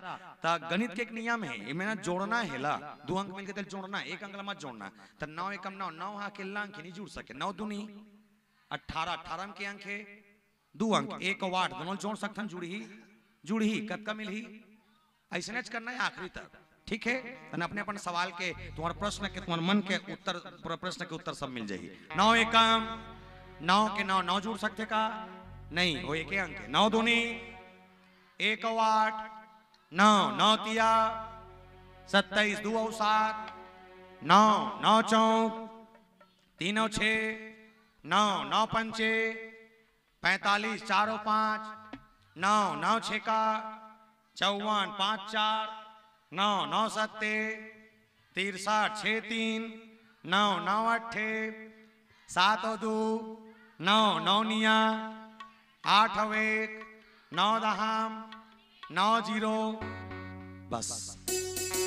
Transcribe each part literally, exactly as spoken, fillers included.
त गणित के एक नियम हे, एमे ना जोड़ना हे ला, दू अंक मिलके तेला जोड़ना, एक अंक ला मत जोड़ना। त नौ एकम नौ, नौ हा अकेल्ला अंक हे, नहीं जुड़ सके। नौ दूनी अठारह, अठारह में के अंक हे, दू अंक, एक अउ आठ, दोनों जोड़ सकथन, जुड़ही, जुड़ही, कतका मिलही? अइसनेच करना हे आखिरी तक, ठीक हे? तन अपन अपन सवाल के, तुम्हार प्रश्न के, तुम्हार मन के उत्तर, पूरा प्रश्न के उत्तर सब मिल जाही। नौ एकम नौ के नौ, नौ जुड़ सकथे का? नहीं, वो एके अंक हे। नौ दूनी एक अउ आठ, नौ, नौ तिया सत्ताईस, दू अउ सात, नौ, नौ चौक तीन अउ छे, नौ, नौ पंचे पैंतालीस, चार अउ पाँच, नौ, नौ छेका चौवन, पाँच चार, नौ, नौ सत्ते तिरसठ, छे तीन, नौ, नौ अट्ठे सात अउ दू, नौ, नौ निया आठ अउ एक, नौ दहम, नौ जीरो। बस,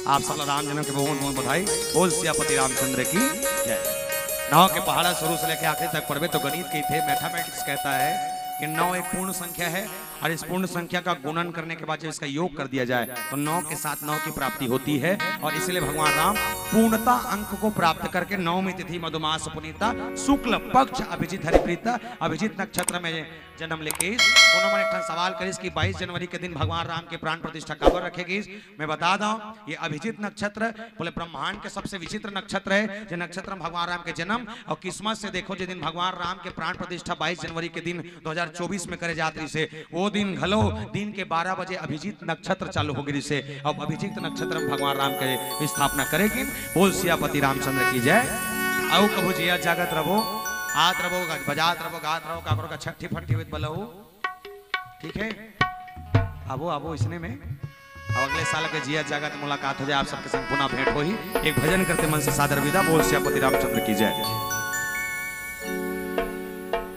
आप सब ला राम जन्म के बहुत बहुत बधाई। बोल सियापति रामचंद्र की जय। नौ के पहाड़ा शुरू से लेके आखिरी तक पढ़बे तो गणित के थे, मैथमेटिक्स कहता है कि नौ एक पूर्ण संख्या है और इस पूर्ण संख्या का गुणन करने के बाद जब इसका योग कर दिया जाए तो नौ के साथ नौ की प्राप्ति होती है और इसलिए भगवान राम पूर्णता अंक को प्राप्त करके नवमी तिथि मधुमास पुनीता शुक्ल पक्ष अभिजीत हरिप्रीता अभिजीत नक्षत्र में जन्म लेके कोनो मन एक ठन सवाल करिस कि बाईस जनवरी के दिन भगवान राम के प्राण प्रतिष्ठा काबर रखे गिस। मैं बता दंव, ये अभिजीत नक्षत्र बोले ब्रह्मांड के सबसे विचित्र नक्षत्र है। जे नक्षत्र में भगवान राम के जन्म और किस्मत से देखो, जे दिन भगवान राम के प्राण प्रतिष्ठा बाईस जनवरी के दिन दो हज़ार चउबीस में करे जात रहिसे, वो दिन घलो दिन के बारह बजे अभिजीत नक्षत्र चालू हो गिस हे। अब अभिजीत नक्षत्र में भगवान राम के स्थापना करे गिन। बोल सियापति रामचंद्र की जय। अउ कभू जियत जागत रहो, आत रहो, बजात रहो, गात रहो, काकरो का छट्ठी फट्ठी हुई त बलाओ, ठीक है? आबो, आबो, इसने में। अब अगले साल के जियत जागत मुलाकात हो जाए, आप सबके संग पुनः भेंट होही। एक भजन करते मन से सादर विदा। बोल सियापति रामचंद्र की जय।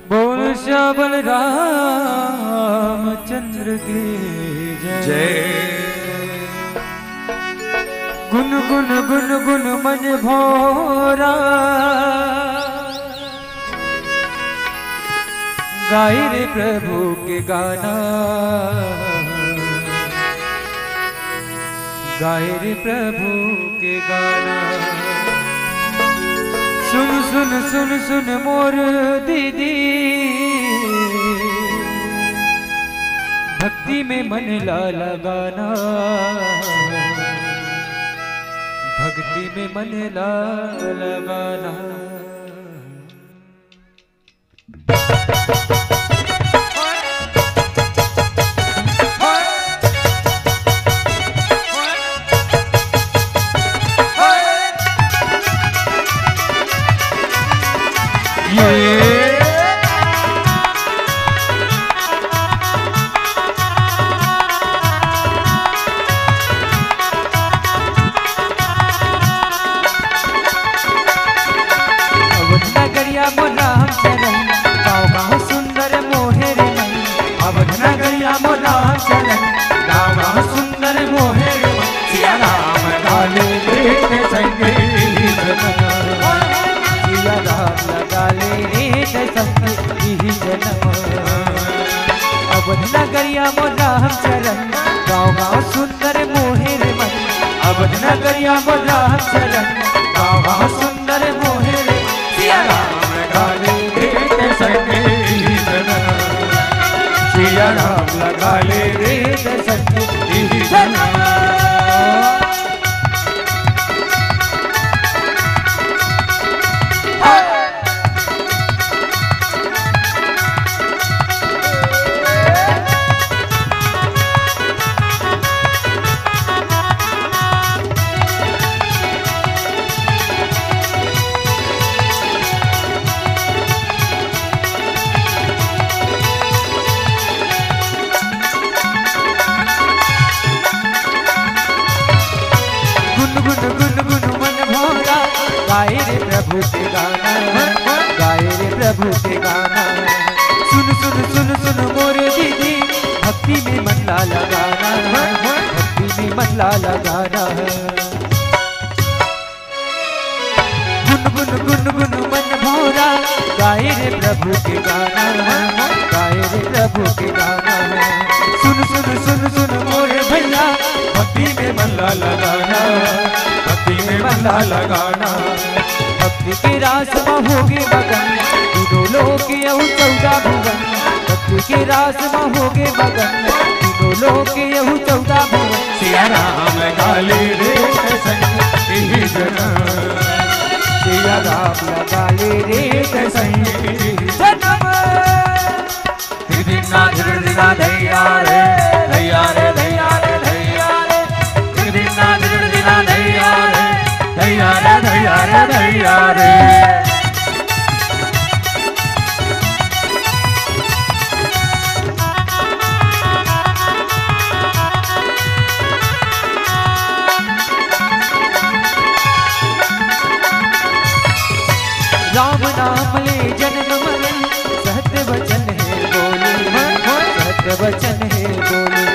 बोल श्याम रामचंद्र की जय। जय। गुन गुन गुन गुन मन भोरा, गाए रे प्रभु के गाना, गाए रे प्रभु के गाना। सुन सुन सुन सुन मोर दीदी, भक्ति में मन ला लगाना, भक्ति में मन ला लगाना। अवध नगरिया मोर राम चरण, गाँव गाँव सुंदर मोहे रे मन। अवध नगरिया मोर राम चरण, गाँव गाँव सुंदर मोहे रे मन। सिया राम लगा ले रे संग इही जन्म, सिया राम लगा ले रे संग इही जन्म। अवध नगरिया मोर राम चरण, गाँव गाँव सुंदर मोहे रे मन। अवध नगरिया मोर राम चरण, गाँव गाँव सुंदर मोहे रे। सिया राम लगा ले रे संग इही जन्म, सिया राम लगा ले रे संग इही जन्म। गुन गुन गुन गुन मन भोरा, गाए रे प्रभु के गाना, गाए रे प्रभु के गाना। सुन सुन सुन सुन मोर दीदी, भक्ति में मन ला लगाना, भक्ति में मन ला लगाना। गुन गुन गुन गुन मन भोरा, गाए रे प्रभु के गाना, गाए रे प्रभु के गाना। सुन सुन सुन सुन मोर भैया, भक्ति में मन ला लगाना, भक्ति में मन ला लगाना। भक्ति के रास म होगे मगन, तीनों लोक अउ चौदह भुवन। भक्ति के रास म होगे मगन, तीनों लोक अउ चौदह भुवन। सिया राम गा ले रे संगी जना, सिया राम गा ले रे संगी जना। धिदिन्ना धिरदिना धैया रे, धैया रे, धैया रे, धैया रे। धिदिन्ना धिरदिना धैया रे, धैया रे, धैया रे, धैया रे। राम नाम ले जन्म मरण, सत्य वचन हे बोले, सत्य वचन हे बोले।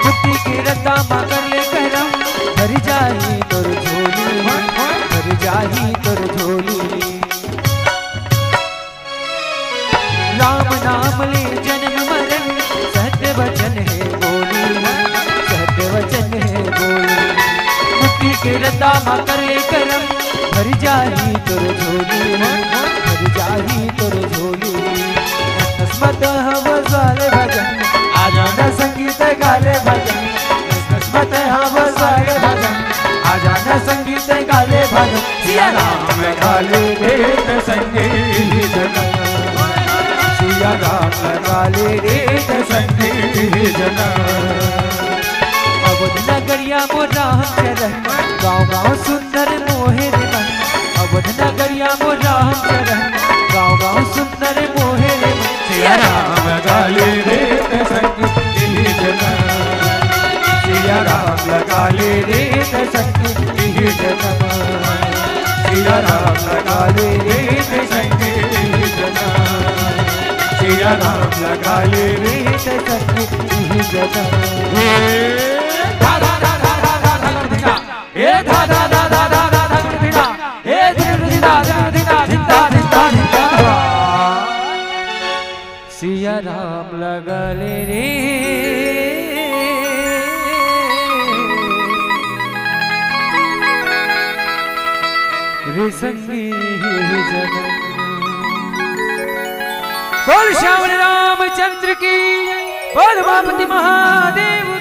मुक्ति के रस्ता मा कर ले करम, भर जाही तोर झोली, भर जाही तोर झोली। राम नाम ले जन्म मरण, सत्य वचन हे बोले, सत्य वचन हे बोले। मुक्ति के रस्ता मा कर ले करम, भर जाही तोर झोली, भर जाही तोर झोली। नस नस म तैं हवस गा ले भजन, आ जा ना संगी तैं गा ले भजन। नस नस म तैं हवस गा ले भजन, आ जा ना संगी तैं गा ले भजन। सिया राम गा ले रे संगी जना, सिया राम गा ले रे संगी जना। अवध नगरिया मोर राम चरण, गाँव गाँव सुंदर मोहे रे मन। अवध नगरिया मोर राम चरण, गाँव गाँव सुंदर मोहे रे मन। सिया राम गा ले रे संगी जना, सिया राम गा ले रे संगी जना। सिया राम गा ले रे संगी जना, सिया राम गा ले रे संगी जना। हे धा धा धा धा धा धा धा धा धा। हे धा धा धा धा धा धा धा धा धा। हे धिन धिन धिन धिन धिन धिन धिन धिन। सिया राम गा ले रे, रे संगी जना। बोल श्याम रामचंद्र की, बोल उमापति महादेव